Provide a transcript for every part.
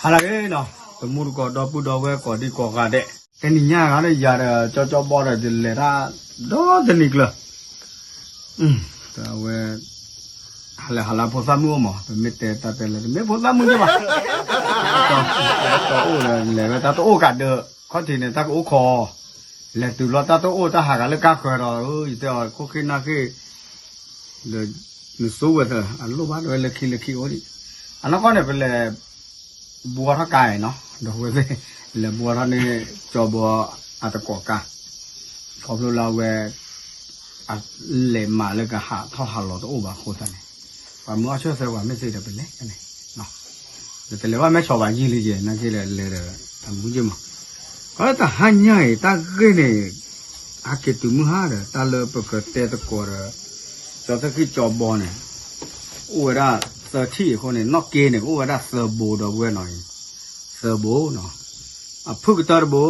ဟါလၢအဂ့ၤနီၤ, တမူတကိးဒီပုၢ်ဒီဝဲၢ်ကိးဒံကိးဂၤဒဲး, တနံၤညါဂၤဒီးယၤဒီး ကၠီကၠီဘီဒီး ယလဲၤတၢ်ဒီတနံၤကျၢၤ, အဝဲ ဟါလၢဟါလၢဖိသၣ်မုၣ်အိၣ်မး, ပမ့ၢ်တဲတၢ်တဲလၢ တမ့ၢ်ဖိသၣ်မုၣ်က့ဘၣ်, တၢ်အိၣ်ဒီး လဲၤဝဲတၢ်တအိၣ်ကးဒၢး, ခီၣ်ထံးန့ၣ် တၢ်ကအိၣ်ခိး, လဲၤတုၤလီၤတၢ်တအိၣ် တၢ်ဟးဂၤလၢကါဃၢၤဒီး ယတဲအီၤခိၣ်ဃ့နၢ်ဃ့ ဒီး နသူဝဲသၢ အလိၣ်ဘၣ်ဒၣ်ဝဲလၢခံလၢခံအိၣ်ဒံး, အနီၢ်ကီၢ်န့ၣ် ပလဲၤ ဘှီထီၣ်ကါအံၤနီၤ, ဒီးဝဲသ့ၣ် လဲၤဘှီထီၣ်န့ၣ် ကၠီဘီအတကိးကါ, ခီဖျိလၢအဝဲ အလဲၤမၤလၢကဟးထီၣ်ဟးလီၤတအိၣ်ဘၣ်အဃိသတးန့ၣ်, ပှၤမုၢ်အီၣ်ဆၢၣ်သၢပှၤမ့ၢ်သ့ဒီးပလဲၤန့ၣ်, ဒီးတလဲၤဘၣ်မဲဆီးဘၣ်ယံာ်လံယဲၢ် နာ်က့လဲၤလဲၤဒီး အမူယ့ၢ်မး, ခီလၢတဟါညါအံၤ တၢ်ဂ့ၢ်န့ၣ် ဟဲက့ၤတုၤမုၢ်ဟါဒီး တၢ်လၢပကတဲသကိးဒီး ကၠီသ့ၣ်ဃံၣ်ကၠီဘီန့ၣ် အိၣ်ဝဲဒၣ်သၢထံၣ်အဃိန့ၣ် နီၢ်က့န့ၣ် ကအိၣ်ဝဲဒၣ်သၢဘိဒီးဝဲနီၤအံၤ, သၢဘိနီၤ, အဖုၣ်ကတၢၢ်တဘိ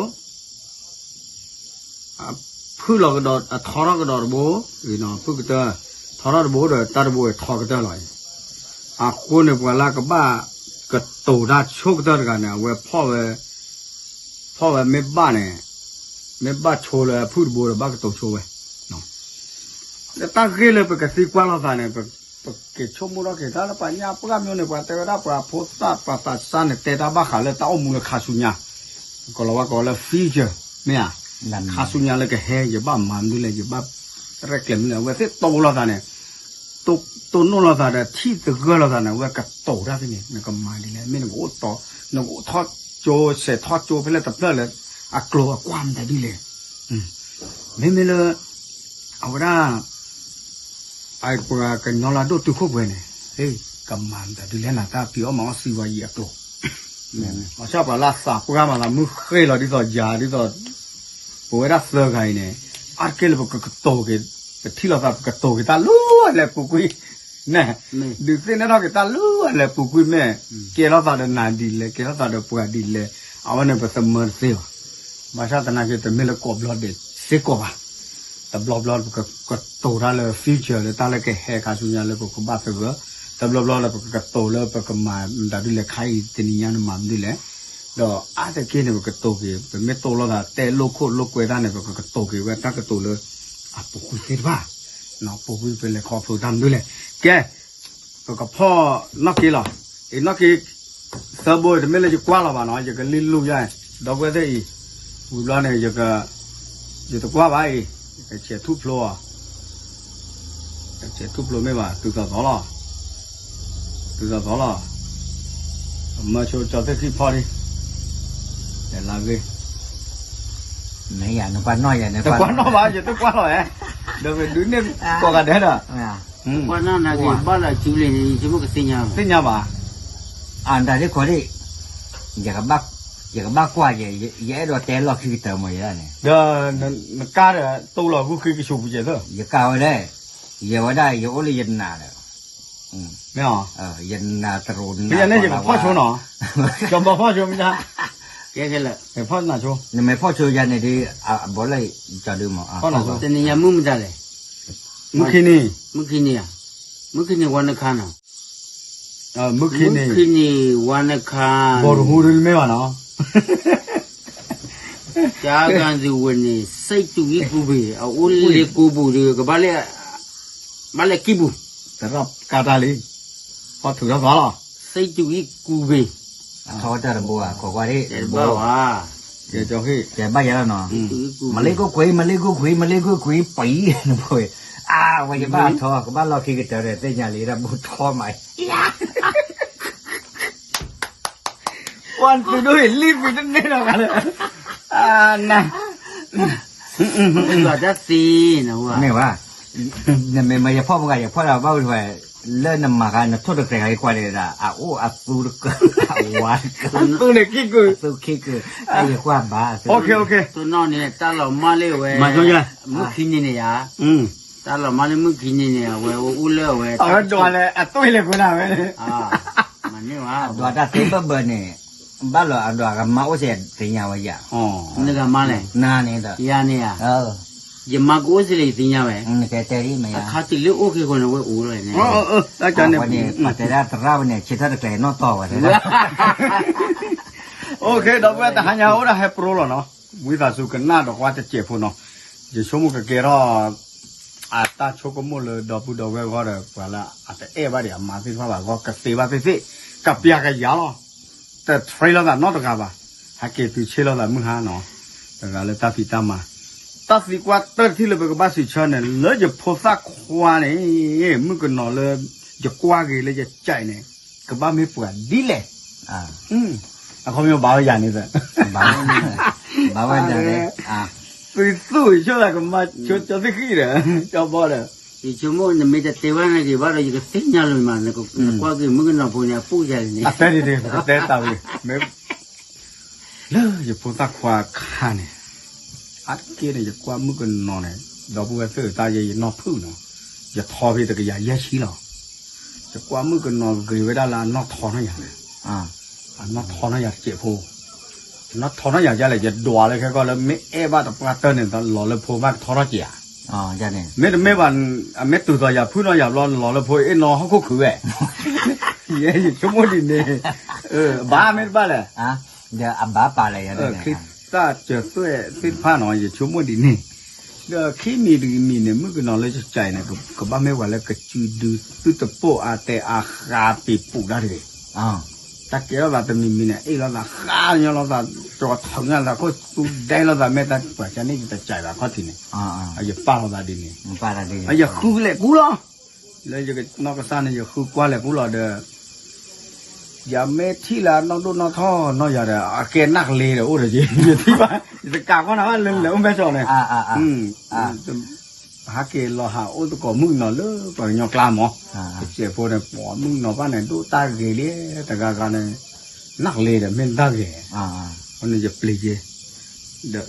အဖုၣ်လီၤကဒီး အထီထီၣ်ကဒီးတဘိ, ဖုၣ်ကတၢၢ် ထီထီၣ်တဘိဒီး တၢ်တဘိအံၤထီကတၢၢ်လီၤအံၤ, အဃိန့ၣ် ပှၤလၢကဘၣ်ကတိၤတၢ်ဆိကတၢၢ်တဂၤန့ၣ် အဝဲဖီၣ်ဝဲ ဖီၣ်ဝဲမ့ၢ်ဘၣ်န့ၣ်, မ့ၢ်ဘၣ်ဆိလၢအဖုၣ်တဘိဒီး ဘၣ်ကတိၤဆိဝဲ လၢတၢ်ဂ့ၢ်လၢပကသံကွၢ်လိာ်သးန့ၣ် ပက့ၤဆိကမိၣ်ထီၣ်က့ၤတၢ်လၢပှၤညါပှၢ်မၠိန့ၣ် ပှၤတဲဝဲဒၣ်ပှၤဖိသၣ်ပှၤသးစၢ်န့ၣ် တဲတၢ်ဘၣ်ဃးလၢတၢ်အိၣ်မူလၢခါဆူညါ, ကလီၤဝဲကိးလၢ future မ့ၢ်ဧါ, ခါဆူညါလၢကဟဲ ယဘၣ်မၤမနုၤလဲၣ် ယဘၣ်ရဲၣ်ကျဲၤမနုၤလဲၣ် အဝဲသ့ၣ်တိလိာ်သးန့ၣ်, တိၢ်နီၣ်လိာ်သးဒီးထံၣ်သဂၢၢ်လိာ်သးန့ၣ် အဝဲကတိၤတၢ်ဖဲန့ၣ် နကမၤဒ်လဲၣ် မ့ၢ်နကအိၣ်တီ နကအိၣ်ထီၣ်ကၠိ ဆဲးထီၣ်ကၠိဖဲလဲၣ်တဖျၢၣ်လၢ အကျိၤအကွၢ်မတၤဒ်လဲၣ် မ့မ့ၢ်လၢ အဝဲဒၣ် ပှၤကညီလၢအဒိၣ်တုာ်ခိၣ်ပှဲၤန့ၣ် ကမၤမတၤဒ်လဲၣ်နၤ တၢ်ဖံးအီၣ်မၤအီၣ်စံးဝဲယံာ်အကျိၤ, ဘၣ်ဆၣ်ပှၤလၢအသးပှၢ်မးသးမုၢ်ဃ့ၢ်လီၤဒ်သိးယၤဒ်သိး ပဝဲဒၣ်သၢဂၤအံၤန့ၣ် အါတက့ၢ်လၢပကကတိၤက့ၤ ပထံၣ်လိာ်သး ပကတိၤက့ၤတၢ်လၢအလဲၤပူၤကွံာ်န့ၣ် ဒုးသ့ၣ်နီၣ်ထီၣ်က့ၤတၢ်လၢအလဲၤပူၤကွံာ်မ့ၢ် ကဲထီၣ်သးဒီးနၤဒ်လဲၣ် ကဲထီၣ်သးဒီးပှၤဒ်လဲၣ် အဝဲန့ၣ်ပသမၢတသ့ဘၣ်. ဘၣ်ဆၣ်သနာ်က့ တမ့ၢ်လၢကိးဘျီဒဲးစ့ၢ်ကီးဘၣ်. တဘျီဘျီပကကတိၤတၢ်လၢ future လၢတၢ်လၢကဟဲခါဆူညါလၢပကဘၣ်သဂၢၢ်, တဘျီဘျီလၢပကကတိၤလၢပကမၤမတၤဒ်လဲၣ် ခါအံၤတနံၤညါန့ၣ်မၤမနုၤလဲၣ်. ဒီးအါတက့ၢ်န့ၣ် ပကတိၤက့ၤ ပမ့ၢ်တိၢ်လိာ်သးတဲလိာ်ခိၣ်လိာ်ကွဲတၢ်န့ၣ် ပကကတိၤက့ၤဝဲတၢ်ကတိၤလၢ အပူၤကွံာ်သ့ၣ်တဖၣ် ပူၤကွံာ်ပလဲၤခီဖျိတၢ်မနုၤလဲၣ်. ကဲ ပကဖီၣ်နီၢ်က့လီၤ. အံၤနီၢ်က့ သၢဘိတမ့ၢ်လၢယကွၢ်လီၤဘၣ်နီၤ ယကလံၣ်လူၢ်ယါ ဒီပုၢ်ဝဲၢ်သ့ၣ်အံၤ ဝံၤဘျီန့ၣ် ယတကွၢ်ဘၣ်အံၤ ယကဆဲးထူၣ်ဖျိအီၤ ကဆဲးထူၣ်ဖျိမ့ၢ်ဘၣ် တုၤသိးသိးလီၤ တုၤသိးသိးလီၤ မၢဆိကၠီသ့ၣ်ဃံၣ်ဖီၣ်ဒံး လဲၤလၢဂ့ၢ် နကွၢ်နီၣ်ယၤ နကွၢ်နီၣ်ဘၣ် ယတကွၢ်လီၤဧဲ ဒီးပဒုးန့ၢ်ကိးဂၤဒဲးဒီး ကွၢ်နီၣ်နၤက့ၤဘၣ်လၢအစုလံန့ၣ် ယဆိကမိၣ်ကသ့ၣ်ညါ သ့ၣ်ညါဘၣ် အတၢ်ဒ်ခိးဒံး ယကဘၣ်ကွၢ် ယအဲၣ်ဒိးတဲလီၢ်ခံကတၢၢ်မ့ၢ်ယဲန့ၣ် ဒီး နကါဒီး တိၢ်လီၤဂုၢ်ဃ့ကဆူးပူၤကဲးသၢ ယကါဝဲဒၣ် ယဲဝဲဒၣ် ယအိၣ်လၢယနာ်ဒီး မ့ၢ် ယနာ်တရူး မ့ၢ်ယဲန့ၣ် ယကဖီၣ်ဆိနီၤ ကၠီဘီဖီၣ်ဆိမ့ၢ် ကဲခဲလၢာ် ဖီၣ်နၤဆိ နမ့ၢ်ဖီၣ်ဆိယၤန့ၣ်ဒီး အဘီလၢယကၠီဒုမး ဖီၣ်နၤဆိ တနံၤညါမုၢ်မတၤလဲၣ် မုၢ်ခံနံၤ မုၢ်ခံနံၤဧါ မုၢ်ခံနံၤဝါနခါနီၤ မုၢ်ခံနံၤ မုၢ်ခံနံၤဝါနခါ ဘီတဟူဒုမ့ၢ်ဘၣ်နီၤ ကၠါကၤသုးဝဲန့ၣ် စဲးတူၢ်အံၣ်ကူဘ့ၣ် အအိၣ်လၢလ့ကိပူၤဒီး ကဘၣ်လဲၤ ဘၣ်လဲၤကံၢ်ပူၤ တရၣ်ကါတၢ်လံ ဖီၣ်ထုးထီၣ်သီလီၤ စဲးတူၢ်အံၣ်ကူဘ့ၣ် အထီတၢ်တဘိဧါ ခိးကွၢ်ဒံး တဘိဧါ ကဲကၠီဟ့ၣ် ကဲဘၣ်ယၤလီၤနီၤ မလ့ကိၣ်ခွံ မလ့ကိၣ်ခွံ မလ့ကိၣ်ခွံ ပံၤ နဘိ အါ ဝဲယဘၣ်ထီ ကဘၣ်လီၢ်ခံကတၢၢ်ဒီး သ့ၣ်ညါလံ တၢ်ဘူၣ်ထီမး ပှၤသုးဒိၣ်အံၤ လံသုးတန့ၢ်ဒီးဂၤလၢ န တၢ်သ့ မ့ၢ်ဝဲ နမ့ၢ်မၤယဖီၣ်မုၢ်ဂၤ ယဖီၣ်ဒီးဘၣ်ဝဲ လၢနမၤဂၤ နထိၣ်တကြဲးဂၤ ယကွၢ်န့ၣ်ဒၣ် အအိၣ်အသူတကၢၢ် အဝါတကၢၢ် အသူန့ၣ်ခံကုာ် အသူခံကုာ် တၢ်ယကွၢ်ဘၣ် တနီၤန့ၣ် တၢ်လီၤမၢ်လၢဝဲ မုၢ်ခံနံၤန့ၣ်ဧါ တၢ်လီၤမၢ်လၢမုၢ်ခံနံၤန့ၣ် အဝဲအိၣ်လၢအဝဲ အဝဲဒွးလဲၣ် အသွံၣ်လဲၣ်ကွနၢ်ဝဲ မၤန့ၢ်ဝဲ အဒွးတၢ်သ့ဘၢၣ်ဘၢၣ်န့ၣ် ဘၣ်လီၤအဒွးကမၤအိၣ်စဲးသ့ၣ်ညါဝဲယၤ နဂၤမါလဲၣ် နၤန့ၣ်ဒီး ယၤန့ၣ်ဧါ ယမၤကအိၣ်စ့ၢ်လၢယသ့ၣ်ညါဝဲ, အခါတုၤလၢအိၣ်က့ၤဃီန့ၣ် ဝဲအိၣ်လီၤန့ၣ်, တၢ်န့ၣ် ပှၤတဲဒၣ်သရၣ်ဝဲန့ၣ် ဆၢထၢၣ်တကျဲၤနီၣ်တီၢ်ဝဲ, ဒီပုၢ်ဝဲၢ်တဟါညါအိၣ်ဒၣ်ဟဲပရိလီၤနီၤ, ဝံသးစူၤကနၣ်ဒီးကွၢ်တစဲးဖိနီၤ, ယဆိကမိၣ်ကကဲထီၣ် အတၢ်ဆိကမိၣ်လၢဒီပုၢ်ဒီဝဲၢ်ဂီၢ်ဒီး ပှၤလၢအတအဲၣ်ဘၣ်ဒံးအမါသ့ၣ်တဖၣ်ဘၣ်ဂီၢ် ကသ့ဘၣ်သ့ၣ်သ့ၣ်, ကပျၢ်ကယၤလီၤ, တ train လိာ်သးနီတဂၤဘၣ်, ဟဲက့ၤသုဆ့ၣ်လိာ်သးမုၢ်ဟါနီၤ, တဂၤလၢတၢ်ဖံးတၢ်မၤ, တၢ်သံကွၢ်တၢၢ်တထံၣ်လၢပကဘၣ်စံးဆၢန့ၣ် လၢယဖိသၣ်ခွါန့ၣ် မုၣ်ကနီၤလၢ ယကွၢ်က့ၤလၢယကဲးန့ၣ် ကဘၣ်မ့ၢ်ပှၤဒ်လဲၣ်, အခီပညီဘၣ်ဝဲယၤန့ၣ်, ဘၣ်ဝဲဒၣ်, သုသူၣ်ဆိသးကမၤဆိကၠီသ့ၣ်ဃံဒီး ကၠီဘီဒီး, ယဆိကမိၣ်နမ့ၢ်တတဲဝဲန့ၣ်ဂ့ၤဘၣ်ဒီး ယကသ့ၣ်ညါလီၤမး, နကွၢ်က့ၤမုၣ်ကနီၤဖိန့ၣ် အပူၤယၤန့ၣ်, အတဲဒ်န့ၣ် ပကတဲတၢ်ဝံၤ, မ့ၢ် လၢယဖိသၣ်ခွါခါန့ၣ်, အါတက့ၢ်န့ၣ် ယကွၢ်မုၣ်ကနီၤန့ၣ်, ဒီပုၢ်ဝဲၢ်သ့ၣ်တၢ်ယဲယနီၢ်ဖုၣ်နီၤ, ယထီဖဲတကယၤယဲၢ်ဆံလီၤ, ယကွၢ်မုၣ်ကနီၤဂ့ၤဝဲဒၣ်လၢအနီၢ်ထီနီၢ်ယၤန့ၣ်, အနီၢ်ထီနီၢ်ယၤတစဲးဖိ, အနီၢ်ထီနီၢ်ယၤဒ်လဲၣ် ယဒွးလၢခဲကီၢ်လၢမ့ၢ်အဲၣ်ဘၣ်တပှၢ်တၢၢ်န့ၣ် လီၤလၢဖိဘၣ်ကထီထီၣ်က့ၤဧါ, မ့တမ့ၢ်ဘၣ်, အမ့ၢ်တုၤသိးယၤဖုၣ်နီၢ်ယၤဘျီ လီၤလၢဖိအ့ၣ်နီၢ်ဟီၣ်ခိၣ်ခုးဝဲ, ယဲယဆိကမိၣ်ဒ်န့ၣ်, ဘၣ်မ့ၢ်တဘၣ်လဲၣ် ခရံာ်သၣ်စၢၤသွဲၣ်သ့ၣ်တဖၣ်နီၤ ယဆိကမိၣ်ဒ်န့ၣ်, ဒီးခံမံၤတမံၤန့ၣ် မုၣ်ကနီၤလၢယကဲးန့ၣ် ကဘၣ်မ့ၢ်ပှၤလၢကစူၤဒုသုတပိာ်အါတဲအါဃးပ့ၤပူၤဒၣ်တဂ့ၤ, တၢ်ကဲထီၣ်သးတမံၤမံၤန့ၣ် အ့ၣ်လိာ်သးဃးညီလိာ်သး, ကၠီထီၣ်ညါလိာ်သးခိၣ်သူဒဲလိာ်သး မ့ၢ်တၢ်ပှၤကန့ၣ်ယတကဲးဘၣ်ခီၣ်ထံးန့ၣ်, ယပာ်လိာ်သးဒ်န့ၣ်, ယဃုလဲၤကူလီၤ, လၢယနီၢ်ကစၢ်န့ၣ် ယဃုကွၢ်လဲၤကူလီၤဒီး ယမ့ၢ်ထံၣ်လၢအနီၢ်ဒိၣ်နီၢ်ထီၣ်နီၢ်ယၤဒီး အကဲနၢ်ကလ့ဒီးအိၣ်ဒီးယ ယထံၣ်ဘၣ် ယတကးကွၢ်နၤဘၣ်လၢလဲၤအိၣ်မဲထီၣ်န့ၣ်, ဟးက့ၤလီၤဟးအိၣ်သကိးမုၣ်ကနီၤလၢပှၤကညီကျါမး, တစဲးဖိန့ၣ် ပိာ်မုၣ်ကနီၤဘၣ်န့ၣ် ဒိၣ်တၢ်ဂ့ၤလံ, တဂၤဂၤန့ၣ် နၢ်ကလ့ဒီးမ့ၢ်တၢ်ဂ့ၤ, အဃိန့ၣ်ယပျံၤက့ၤ, ဒီး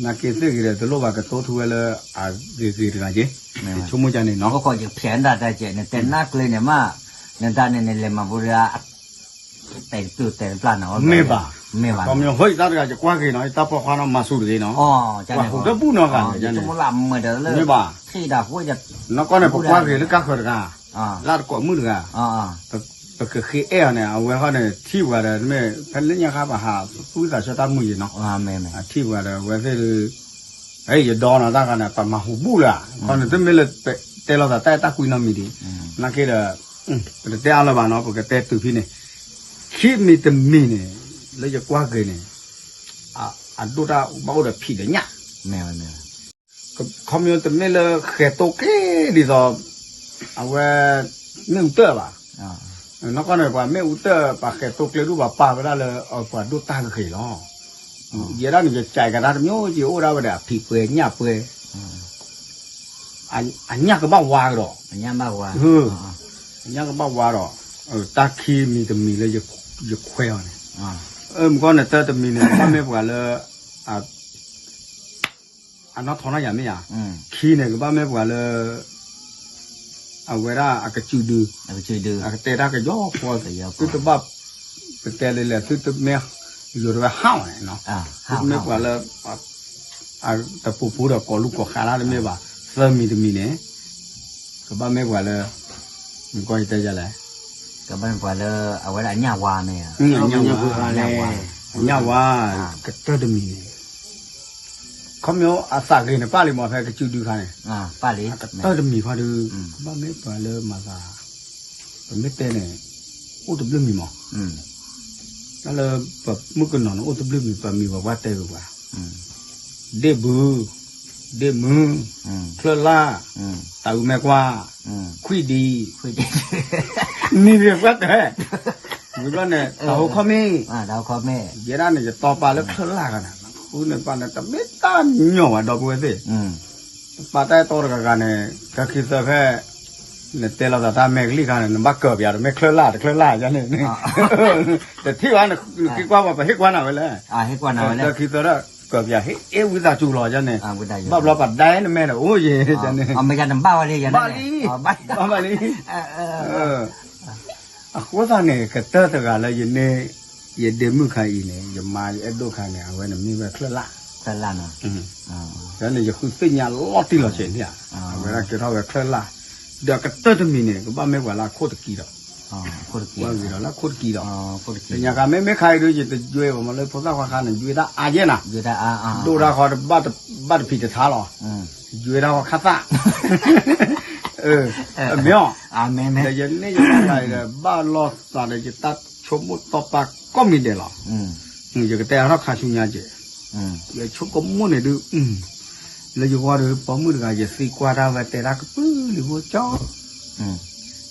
နာ်က့သ့ၣ်ဂ့ၤဒီး တလိၣ်ဘၣ်ကတိၤထူဝဲလၢအဂ့ၤဂ့ၤတဂၤက့, ယဆိကမိၣ်ကန့ၣ်နီၤ, ယဖျဲးဒၣ်တၢ်ကဲး နတဲနၢ်ကျ့န့ၣ်မး, နတၢ်န့ၣ်နလဲၤမၤဘူးဒီး တဲတူၢ်တဲတပျၢ်နီၤ, မ့ၢ်ဘၣ်, မ့ၢ်ဘၣ်, ခီပညီ ဟိတၢ်တဂၤယကွၢ်ဂ့ၤနီၤ ယတၢ်ပိာ်ခွါနီၤ မၤဆူၣ်တဂ့ၤနီၤ, ပှၤဟူးတဘူၣ်နီၤဂၤန့ၣ်, မ့ၢ်ဘၣ်, နီၢ်ကီၢ်န့ၣ် ပကွၢ်ဂ့ၤလၢကါဃၢၤတဂၤ, လၢတကိးမုၣ်တဂၤ ပကဃ့အဲၣ်အီၤန့ၣ် အဝဲဃီန့ၣ် ထံၣ်ပှၤဒီး မ့ၢ်ဖဲလၢညါခါပဟးသူၣ်ဝံသးဆၢတၢ်မုာ်ယံၤနီၤ, ထံၣ်ပှၤဒီး အဝဲသ့ၣ်ဒုး ယဒိးနီၤတၢ်ခါန့ၣ် ပမၤဟူးဘူၣ်လၢၤ, ခီန့ၣ် တမ့ၢ်လၢ တဲလိာ်သးတၢ်အဲၣ်တၢ်ကွံနီတမံၤဒံး, နာ်က့ဒီး ပတတဲအါလၢၤဘၣ်နီၤ ပကတဲတုၤဖဲန့ၣ်, ခံမံၤတမံၤန့ၣ် လၢယကွၢ်ဂ့ၤန့ၣ် အဒိၣ်တၢ်ဘၣ်အိၣ်ဒီးဖံးဒီးညၣ် ခီပညီတမ့ၢ်လၢဃဲၤတိကျ့ဒ်သိး အဝဲ မ့ၣ်အူတၢၣ်ဘၣ်, နီၢ်ကီၢ်န့ၣ် ပှၤမ့ၣ်အူတၢၣ် ပှၤဃဲၤတိကျ့ဒူၣ် ပှၤပာ်ဝဲဒၣ်လၢ ပှၤဒိၣ်တၢ်ဂ့ၤလီၤ, ယဲဒၣ်န့ၣ် ယကဲးကဒါတမျိုးက့ အိၣ်ဒၣ်ဝဲဒီးအဖံးပှဲၤညၣ်ပှဲၤ အညၣ်ကဘၣ်ဝါကဒီး, အညၣ်ကဘၣ်ဝါဒီး တၢ်ခံမံၤတမံၤလၢယခွဲးအီၤန့ၣ်, မုၢ်ကီၢ်န့ၣ် တၢ်တမံၤန့ၣ် ကဘၣ်မ့ၢ်ပှၤလၢ အနီၢ်ထီၣ်နီၢ်ယၤမ့ၢ်ဧါ, ခံန့ၣ် ကဘၣ်မ့ၢ်ပှၤလၢ အဝဲဒၣ်အကစူၢ်ဒု, အကတဲတၢ်ကယီဖီ, သုတဘၣ် ပတဲလဲၤလဲၤ သုတမ့ၢ် ယိၤတဝဲဟးဝဲန့ၣ်, သုတမ့ၢ်ပှၤလၢ တပူၤပူၤဒီးကိးလူၤကိးဃးတၢ်တမ့ၢ်ဘၣ်, သၢမံၤတမံၤန့ၣ် ကဘၣ်မ့ၢ်ပှၤလၢ မုၢ်ကီၢ်ယတဲယလဲၣ်, ကဘၣ်မ့ၢ်ပှၤလၢ အဝဲဒၣ်အညၣ်ဝါမ့ၢ်ဧါ, အညၣ်ဝါ, အညၣ်ဝါ, ကတၢၢ်တမံၤန့ၣ် ခီပညီအသးဂ့ၤန့ၣ် ပၣ်လံမး ဖဲကစူၢ်ဒုခါန့ၣ်, ပၣ်လံ, ကတၢၢ်တမံၤခီဒု, ကဘၣ်မ့ၢ်ပှၤလၢမၤသး, ပမ့ၢ်တဲန့ၣ် အိၣ်တဘျုးမံၤမး, တၢ်လၢပမုၣ်ကနီၤန့ၣ် အိၣ်တဘျုးမံၤ ပမံၤပှၤပှၢ်တဲဂ့ၤပှၤ, ဒ့ၣ်ဘု, ဒ့ၣ်မု, ချၢၣ်လၣ်, တၢ်အုးမဲာ်ကွၢ်, ခွံၣ်ဒံ, မံၤပှၤပှၢ်တဲ, ဝံၤဘျီန့ၣ် တၢ်ဟိခီမ့ၣ်, ယဲဒၣ်န့ၣ် ယတီပာ်လၢချၢၣ်လၣ်ဂၤန့ၣ် ဃုန့ၣ်ပာ်န့ၣ် တမ့ၢ်တၢ်ညီဘၣ် ဒီပုၢ်ဝဲၢ်သ့ၣ်, ပာ်တၢ်အဲၣ်တီတဂၤဂၤန့ၣ် တၢ်ခံသၢဖဲ နတဲလိာ်သးတၢ်မဲာ်ကလံၣ်ခါန့ၣ် နဘၣ်ကၢၤပယၤ တမ့ၢ်ချၢၣ်လၣ် တချၢၣ်လၣ်ယါန့ၣ်, တထံၣ်ဘၣ် နက့ၤကွၢ်ပှၤ ပဟ့ၣ်ကွၢ်နၤဝဲလဲၣ်, တၢ်ခံသၢဒၣ် ကၢၤပယၤ ဟ့ၣ်အ့ၣ်ဝံသးစူၤလီၤယါန့ၣ်, ဘၣ်ဘျီပဒဲနမဲာ်ဒီးအိၣ်ယဲၢ်န့ၣ်, ဘၣ်လံ, ဘၣ်လံ, အဃိသတးန့ၣ် ကတၢၢ်တဂၤလၢယန့ၢ် ယဒ့မုၣ်ခါအံၤန့ၣ် ယမါယအဲၣ်ဒိၣ်ခါန့ၣ် အဝဲန့ၣ်မ့ၢ်ဝဲချၢၣ်လၣ် လၢ်နီၤ, န့ၣ်ယဃုသ့ၣ်ညါလီၤတံၢ်လီၤဆဲးန့ၣ်ဧါ, အဝဲဒၣ်ကဲထီၣ်ဝဲချၢလၢ်, ဒီးကတၢၢ်တမံၤန့ၣ် ကဘၣ်မ့ၢ်ပှၤလၢအခိၣ်တကံဒီး, ပှၤဂ့ၤဒီးလၢအခိၣ်တကံဒီး, သ့ၣ်ညါခါမ့မ့ၢ်ခါအံၤဒုး ယတယွဲဘၣ်မးလၢဖိသၣ်ခွါခါန့ၣ် ယွဲတၢ်အါယဲၢ်နၤ, ဒိၣ်တၢ်ဃီတဘၣ်တဖံးတထါလီၤ, ယွဲတၢ်ဃီခါသၣ် မ့ၢ်အီၤ, ဒီးယန့ၢ်ယတၢ်ခါအံၤဒီး ဘၣ်လီၤသးဒီးယတၢ်ဆိကမိၣ်တီၢ်ပာ်ကိးမံၤဒဲးလီၤ, ယကတဲအါထီၣ်ခါဆူညါက့ၤ, ယဆိကမိၣ်န့ၣ်ဒုး, လၢယဂီၢ်ဒီး ပိာ်မုၣ်တဂၤ ယသံကွၢ်တၢ်ဝဲတဲတၢ်ကပုၢ်လံၤဖိကၠီ,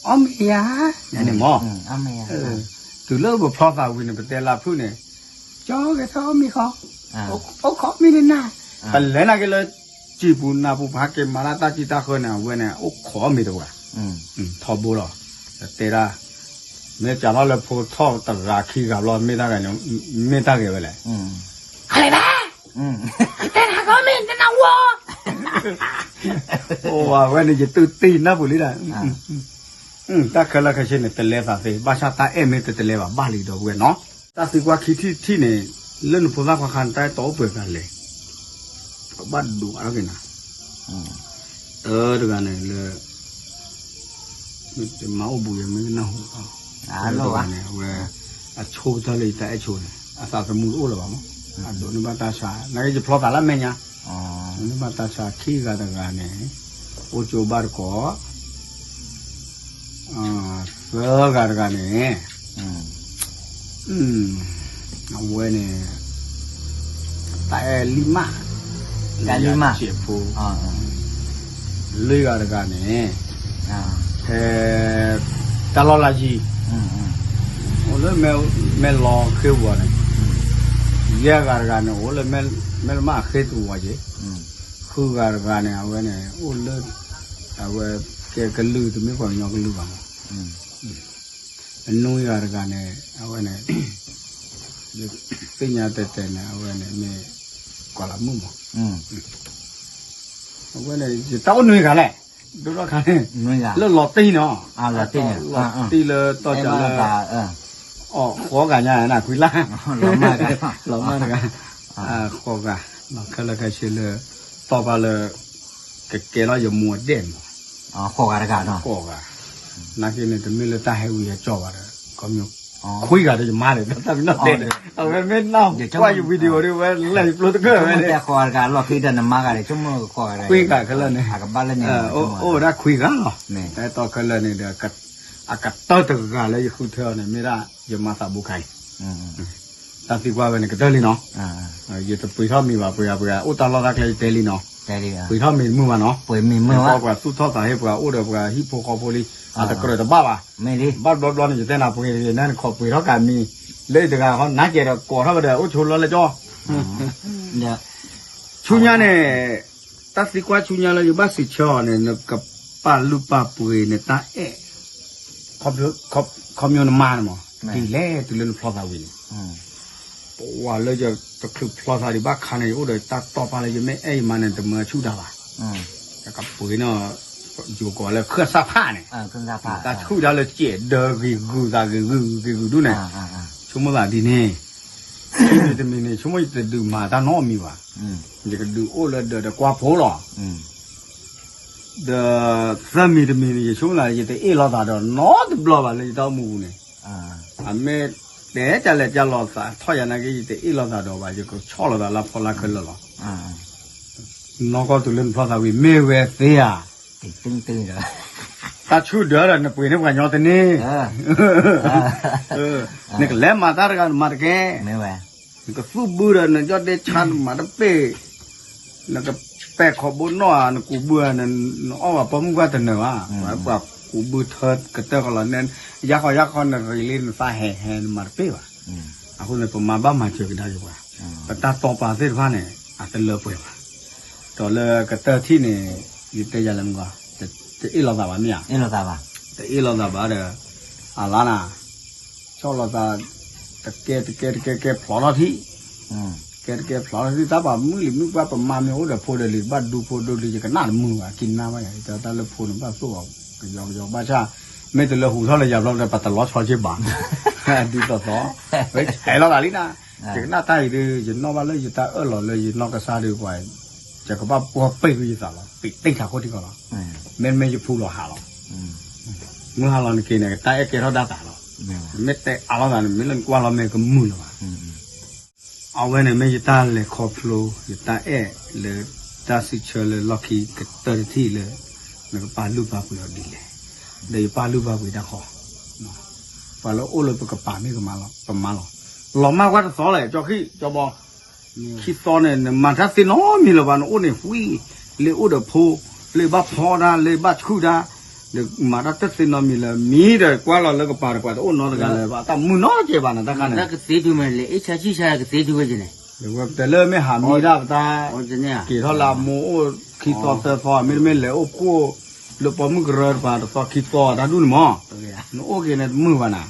အီၣ်မ့ၤယၤ, န့ၣ်မ့ၢ်, တုၤလၢပဖျီသးဝံၤန့ၣ် ပတဲလၢဖုၣ်န့ၣ်, ကၠီဂဲၤထၢၣ်အီၣ်မ့ၤဃီ, အိၣ်ခိးမ့ၤန့ၣ်နၤ, ပလဲၤနာ်က့ၤလၢ စံာ်ပူၤနၤပူၤ ပဟးက့ၤမၤတၢ်တၢ်စံးတၢ်ဃၢန့ၣ် အဝဲန့ၣ် အိၣ်ခိးအီၣ်မ့ၤတဝဲ, ထီဘိလီၤ, တဲဒၣ်, မ့ၢ်စးထီၣ်လၢဖိထီၣ်တဂၤခံဂၤဘျီ မ့ၢ်တၢ်ဂၤန့ၣ်, မ့ၢ်တၢ်ဂဲၤဝဲလဲၣ်, အလဲၤဘၣ်, တဲနၤကီမ့ၢ်တနၢ်ဝီ, အိၣ်ဝဲန့ၣ် ယတုၤတံၢ်နၢ်ပူၤလံဒီး, တၢ်ခဲလၢာ်ခဲဆ့န့ၣ် တလဲသးသ့ ဘၣ်ဆၣ်တၢ်အဲၣ်မ့ၢ်တတလဲဘၣ် ဘၣ်လံဒီပုၢ်ဝဲၢ်နီၤ, တၢ်သံကွၢ်ခံထံၣ်တထံၣ်န့ၣ်, လၢနဖိသၣ်ခွါခါန့ၣ် တၢ်အဲၣ်တီအိၣ်ပှဲၤဂၤလဲၣ်, ပဘၣ်ဒိးအါထီၣ်က့ၤနၤ, တၢတဂၤန့ၣ်လၢ မ့ၢ်တမၤအိၣ်ဘူးယဲ မ့ၢ်နၢ်ဟူ, တၢတဂၤန့ၣ် အဝဲ, အဆိကတၢၢ်လၢယတၢ်အဲၣ်ဆိန့ၣ် အသးသမူတအိၣ်လၢၤဘၣ်မး, အဒိးန့ၢ်ဘၣ်တၢ်ဆါ, နာ်က့ယဖျီသးလၢမဲာ်ညါ, ဒိးန့ၢ်ဘၣ်တၢ်ဆါခံဂၤတဂၤန့ၣ်, အိၣ်ကၠိဘၣ်တကိး သၢဂၤတဂၤန့ၣ်, အဝဲန့ၣ်, တၢ်အဲၣ်လံမး, တၢ်အဲၣ်လံမး, ယစဲးဖိ, လွံၢ်ဂၤတဂၤန့ၣ်, ဖဲ, တၢ်လီၢ်လၢယံၤ, အိၣ်လၢမဲၢ်လီၤခ့ပူၤန့ၣ်, ယဲၢ်ဂၤတဂၤန့ၣ် အိၣ်လၢမဲၢ်လမၢ်အခ့တဝီၤက့ၤ, ဃုဂၤတဂၤန့ၣ် အဝဲန့ၣ် အိၣ်လၢ, အဝဲ, ကဲကလုာ်တမ့ၢ်ပှၤကညီကလုာ်ဘၣ်မး, အနွံဂၤတဂၤန့ၣ် အဝဲန့ၣ်, သ့ၣ်ညါတဲတဲန့ၣ် အဝဲန့ၣ်မ့ၢ်, ကီၤလၤမုၣ်မး, အဝဲန့ၣ် ယတၢ်အိၣ်နွံဂၤလဲၣ်, ဒိၣ်ထီၣ်ခါန့ၣ်, လၢလီၤတံၢ်နီၤ, လီၤတံၢ်လၢတီၢ်ကးလၢ, အီၣ်ဃိးဂၤညါနၤ ခွံလါ, လီၤမၢ်တဂၤ, ဃိးဂၤ, ခဲလၢာ်ခဲဆ့လၢ, တီၢ်ပာ်လၢ, ကကဲထီၣ်ယမိၢ်အဒဲၣ်န့ၣ်, ဃိးဂၤတဂၤ, ဃိးဂၤ, နာ်က့န့ၣ် တမ့ၢ်လၢတၢ်ဟဲဝံၤဟဲကၠီဘၣ်ဒီး, ခွံဂၤဒီးယမါဒီး တၢ်မ့ၢ်နီၢ်တဲ, အဝဲမ့ၢ်နၢ်ကွၢ်ယ video ဒီး ဝဲလဲၤယပျိတကၢၢ်ဝဲန့ၣ်, ခွံဂၤခဲလၢာ်န့ၣ်, အိၣ်ဝဲဒၣ်ခွံဂၤလီၤ, တၢ်အဲၣ်တီခဲလၢာ်န့ၣ်ဒီး, အကတၢၢ်တဂၤလၢယဃုထၢအီၤန့ၣ် မ့ၢ်ဒၣ်ယမါသးဘိခါအံၤ, တၢ်သံကွၢ်ဝဲန့ၣ် ကတၢၢ်လံနီၤ, ယတပှ့ၤထီၣ်မံၤဘၣ် ပှ့ၤဂၤပှ့ၤဂၤ အိၣ်တၢ်လီၢ်တၢ်ကျဲယတဲလံနီၤ, ပှ့ၤထီၣ်မံၤတမုာ်ဘၣ်နီၤ, ပှ့ၤမံၤမုာ်ဘၣ် ပှၤသူၣ်ထီၣ်သးဟ့ ပှၤအိၣ်ဒီးပှၤဟံၣ်ဖိဃီဖိလံ, အတကြၢးတဘၣ်ဘၣ်, ဘၣ်ဘျီဘျီန့ၣ် ယတဲနၤပှ့ၤနၤန့ၣ် နခိးပှ့ၤထီၣ်ကးမံၤ, လၢတဂၤဃီ နၤကဲဒီးကိးထီၣ်ကဒီး အိၣ်ဆိလီၤလၢကၠီ, ဆူညါန့ၣ်, တၢ်သံကွၢ်ဆူညါလၢယဘၣ်စံးဆၢအီၤန့ၣ် နကပာ်လုၢ်ပာ်ပှ့ၤနတၢ်အဲၣ်, ခီဖျိနမါန့ၣ်မး, ဒ်လဲၣ်တုၤလၢနဖျီသးဝံၤန့ၣ်, ပဝဲလၢယတချုးဖျီသးဒံးဘၣ်ခါန့ၣ် ယအိၣ်ဒီးတၢ်တီၢ်ပာ်လၢယမ့ၢ်အဲၣ်ယမါန့ၣ် တမၢဆူၣ်တၢ်ဘၣ်, ကပှ့ၤနီၤ, ယိၤကိးလၢခၢၣ်စၢ်ဖးန့ၣ်, တၢ်ဆူၣ်တၢ်လၢကဲးဒၢဂ့ၤဂုာ်သး ဂ့ၤဂုာ်ဂ့ၤဂုာ်ဒူၣ်န့ၣ်, ဆိကမိၣ်သးဒ်န့ၣ်, တမံၤန့ၣ် ဆိကမိၣ်ယတဒုးမၤတၢ်နီတမံၤဘၣ်, ယကဒုးအိၣ်လၢဒီးဒီးကွၢ်ဖိလီၤ ဒီးသၢမံၤတမံၤန့ၣ် ယဆိကမိၣ်သး ယတအ့ၣ်လိာ်သးဒီးနီတဘျီဘၣ်လၢယတၢ်အိၣ်မူပူၤန့ၣ်, အမ့ၢ်တဲတၢ်လဲၤတၢ်လီၤသးထီၣ်ယၤနာ်က့ ယတအ့ၣ်လိာ်သးဒီးဘၣ် ယကဆီၣ်လိာ်သးလၢဖီလာ်ခဲလၢာ်လီၤ. နီၢ်ကီၢ်တုၤလၢနဖျီသးဝံၤမ့ၢ်ဝဲသ့ဧါ, တၢ်ဆူၣ်ဒၢဒီးနပှ့ၤန့ၢ်ပှၤညီတန့ၢ်, နကလဲၤမၤတၢ်တဂၤနမၤတကဲ နကသူၣ်ဘုဒီးနကၠီၣ်ဒ့ဆါနမၤတပ့ၢ်, နကပဲာ်ခိးဘိနီၣ်ဧါ နကူးဘုဧါ နအီၣ်ဘၣ်ပိာ်မုၣ်ကွၢ်တနၢၤဘၣ်, ပှၤကူးဘုထၢကတၢၢ်ကလီၤန့ၣ်, ယါဃီယါဃီနရံလံနသးဟဲဟဲနမၤတပ့ၢ်ဘၣ်. အဃိန့ၣ် ပမၤဘၣ်မၤစၢၤကဒါက့ၤပှၤ, ပတၢ်တီပာ်သ့ၣ်တဖၣ်န့ၣ် အတလၢပှဲၤဘၣ်. ဒီးလၢကတၢၢ်ထံၣ်န့ၣ် ယတဲယၤလၢမုၢ်ဂီၤ, တအ့ၣ်လိာ်သးဘၣ်မ့ၢ်ဧါ, တအ့ၣ်လိာ်သးဘၣ်ဒီး, အလါနၤ ဆီၣ်လီၤသး, တကဲတကဲတကဲကဲဖျိးထီၣ်ထံၣ်, ကဲတကဲဖျိးထီၣ်ထံၣ် တၢ်ပာ်မုၢ်လံၤမုၢ်ပှၢ် ပမါမ့ၢ်အိၣ်ဒီးဖိဒီးလံၤ ဘၣ်ဒူဖိဒိလံၤ ယကနၣ်တမုာ်ဘၣ် က့ၤနၢ်ဘၣ်ယၤ ယတဲတၢ်လၢဖိန့ၣ် ဘၣ်သိၣ်အီၤ ကယီကယီဘၣ်ဆၣ်, မ့ၢ်တလၢဟူးထီၣ်လၢယၤဘျီဒီး ပတလီၤဆီက့ၤဘၣ်, ဒ်သိးသိး, ဝဲဟဲလီၤသးလံနၤ ယကနၣ်တၢ်အံၤဒီး ယနီၣ်ဘၣ်လၢယတၢ်အၢၣ်လီၤလၢယနီၢ်ကစၢ်ဒုးပှၤ, ယကဘၣ်ပှီၢ်ပ့ၢ်ကွံာ်ယသးလီၤ, ပံးတ့ၢ်ထးခိၣ်ထံကီၢ်လီၤ, မ့တမ့ၢ်ယဖူလီၤဟးလီၤ, မုၢ်ဟါလီၤနက့ၤန့ၣ် တၢ်အဲၣ်ကဲထီၣ်ဒၣ်သးလီၤ, မ့ၢ်တဲအါလီၤသးန့ၣ် မ့ၢ်လၢနကွၢ်လီၤမ့ၢ်ကမုာ်လၢၤဘၣ် အဝဲန့ၣ်မ့ၢ်ယတၢ်လဲၤခီဖျိ ယတၢ်အဲၣ်လၢ တၢ်စံးဆၢလၢလီၢ်ခံကတၢၢ်တထံၣ်လၢ နကပာ်လုၢ်ပာ်ပှ့ၤအီၤဒ်လဲၣ်, ဒီးယပာ်လုၢ်ပာ်ပှ့ၤတၢ်ဃီ, ပှၤလၢအိၣ်လၢပကပၤမ့ၢ်ကမၤလီၤ, ပမၤလီၤ, လီၤမၢ်ကွၢ်တသီလဲၣ် ကၠီခံ ကၠီဘီ ခံသီန့ၣ် နမၤတၢ်သ့နီတမံၤလၢၤဘၣ် နအိၣ်န့ၣ် ဝံၤ လၢအိၣ်ဒီးဖိ, လၢဘၣ်ဖီတၢ် လၢဘၣ်ဆူၣ်တၢ်, နမၤတၢ်တသ့နီတမံၤလၢၤ မံဒီးကွၢ်လီၤလၢကပၤတကွၢ်တအိၣ်နီတဂၤလၢၤဘၣ် တၢ်မုာ်နီတကဲဘၣ်နတၢ်ခါန့ၣ်, ကသ့တုၤမ့ၢ်လဲၤအ့ၣ်ဆါဆံၣ်ဆါကသ့တုၤဝဲက့ၤန့ၣ်, ဝဲပတဲလၢမ့ၢ်ဟးမံတၢ်ပတၢ် က့ၤထီၣ်လၢအမိၢ်အိၣ်ခံသီသၢသီ မ့တမ့ၢ်လဲၤအိၣ်ဖှိၣ် လၢပိာ်မုၣ်ကရၢတပၤတသီခံသီတၢ်ဒူၣ်န့ၣ်မး, နအိၣ်က့ၤန့ၣ်တမုာ်ဘၣ်နၤ,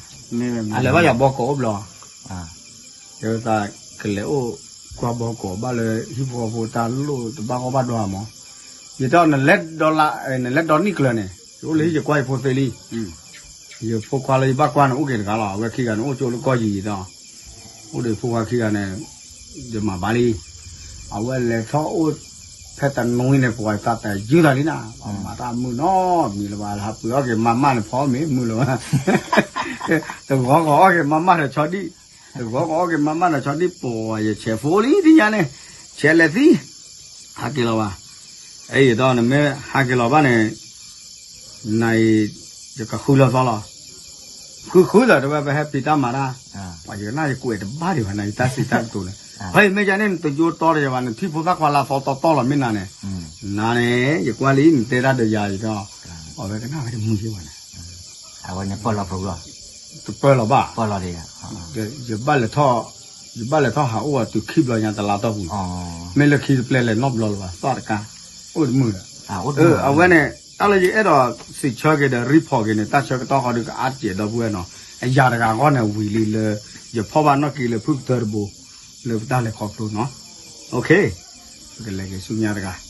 အလဲၤဘၣ်ယၤဘီကီးအိၣ်ဘျီ ယသးကလဲၤအိၣ်ကွၢ်ဘီကီးဘၣ်လၢဟံၣ်ဖိဃီဖိတၢ်လိၣ်တဘၣ်ဂီၢ်ဘၣ်ဒွါမး, ယတဲနလဲၤဒီးလၢ နလဲၤဒီနံၣ်ကျၢၤန့ၣ် ယအိၣ်လၢဟံၣ်ယကွၢ်ယဖိသ့လံ, ယဖိခွါလၢယဘၣ်ကွၢ်န့ၣ် အိၣ်က့ၤတဂၤလီၤ, အဝဲခံဂၤန့ၣ် အိၣ်ကၠိလၢကီၢ်ယံၤယံၤဒီး, အိၣ်ဒီးဖိခွါခံဂၤန့ၣ်, ယမၤဘၣ်လံ, အဝဲလဲၤထီၣ်အိၣ်ဖဲတနွံန့ၣ် ပှၤသးတယုၢ်သးလံနၤ, မၤတၢ်မုာ်နီတမံၤလၢၤဘၣ် ဟးပှ့ၤအီၣ်က့ၤမၤမၢ်န့ၣ် ဖီမ့ၢ်မုာ်လၢၤဘၣ် တဂီၤဂီၤအီၣ်က့ၤမၤမၢ်ဒီးဆီဒံၣ်, တဂီၤဂီၤအီၣ်က့ၤမၤမၢ်ဒီးဆီဒံၣ် ပှၤယဆဲးဖိလံ ဒ်ညါန့ၣ်, ဆဲးလဲၤသံ, ဟးက့ၤလီၤဘၣ်, အဲၣ်ယတီန့ၣ်မ့ၢ်ဟးက့ၤလီၤဘၣ်န့ၣ်, နအံၤ, ယကဃုလၢသီလီၤ, ဃုဃုလၢၤတဝဲပဟဲပံးတၢ်မၤတၢ်, ပှၤယကနၣ်ယကွဲးတဘၣ်ဒံးဘၣ်နၤ ယတၢ်စံးတၢ်ကတိၤန့ၣ်, ဖဲယမ့ၢ်ယၤန့ၣ် နတယိတီတယၤဘၣ် နထံၣ်ဖိသၣ်ခွါလၢသီတီတီလီၤမ့ၢ်နၤန့ၣ်, နၤန့ၣ် ယကွၢ်လံ နတဲတၢ်ဒီးယၤအံၤဒီး, အဝဲကနၣ်ဝဲတမုာ်ယဲဘၣ်န့ၣ် အဝဲန့ၣ်ပၢၢ်လီၤပှၤ, တပၢၢ်လီၤဘၣ်, ယဘၣ်လဲၤထီၣ်, ယဘၣ်လဲၤထီၣ်ဟးအိၣ်အတုၤခံဘျီညါတလါတီၢ်ပူၤ, မ့ၢ်လၢခံတပျဲလဲၤနီတဘျီလၢၤဘၣ် သီတကါ, အိၣ်တမုာ်ဒီး, အဝဲန့ၣ် တၢ်လၢယအဲၣ်ဒိးစံးဆၢက့ၤဒီး report က့ၤန့ၣ် တၢ်ဆၢကတီၢ်ဃီဒီးကအါတကဲးဒီပုၢ်ဝဲၢ်နီၤ, အယၤတဂၤအဂီၢ်န့ၣ်ဝံၤလံလၢ, ယဖီၣ်ဘၣ်နီၣ်က့ၤလၢဖုၣ်ကတၢၢ်တဘိ, လၢပတၢ်လဲၤခီဖျိနီၤ, ပကလဲၤက့ၤဆူညါတဂၤ,